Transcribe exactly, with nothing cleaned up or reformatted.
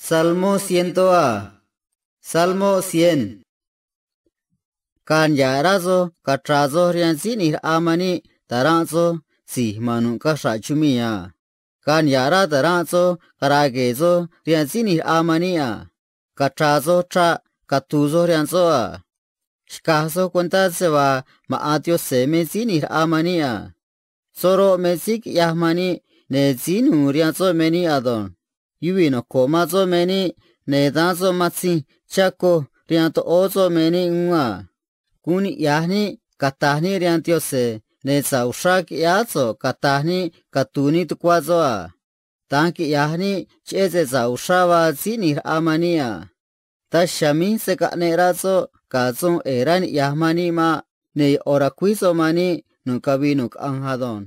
Salmó cientó a. Salmó cien. Ga̱a̱ niha̱ꞌ rá soj cachra̱a̱ soj rihaan Síí ꞌNi̱j Raꞌa man níꞌ ta̱ranꞌ soj si̱j ma̱n nu̱ꞌ caxra̱ꞌ chumii̱ a. Ga̱a̱ niha̱ꞌ rá ta̱ranꞌ soj cara̱a̱ gue̱e̱ soj rihaan Síí ꞌNi̱j Raꞌa man níꞌ a. Cachra̱a̱ soj chraꞌ catu̱u̱ soj rihaan soꞌ a. Xca̱j soj cuentá se vaa maꞌa̱n Diose̱ me Síí ꞌNi̱j Raꞌa man níꞌ a. Soꞌ roꞌ, me síí quiꞌyaj man níꞌ, ne̱ síí nu̱u̱ rihaan soꞌ me níꞌ ado̱nj. Yuvii̱ noco̱ꞌ man soꞌ me níꞌ, ne̱ dán soꞌ matzinj chá coj rihaan toꞌóó soꞌ me níꞌ uún a. Guun niꞌya̱j níꞌ cata̱j níꞌ rihaan Diose̱, ne̱ sa̱ꞌ uxrá quiꞌyáá so̱ꞌ cata̱j níꞌ catu̱u̱ níꞌ tucuá soꞌ a. Da̱nj quiꞌya̱j níꞌ cheꞌé se sa̱ꞌ uxrá vaa Síí ꞌNi̱j Raꞌa man níꞌ a. Daj chiha̱a̱ míj se̱ caꞌneꞌ rá soꞌ ga̱ suun ꞌe̱e̱ rá niꞌya̱j man níꞌ maꞌ. Ne̱ ꞌo̱ ra̱cuíj soꞌ man níꞌ nu̱ꞌ cavii nu̱ꞌ caꞌanj ado̱nj.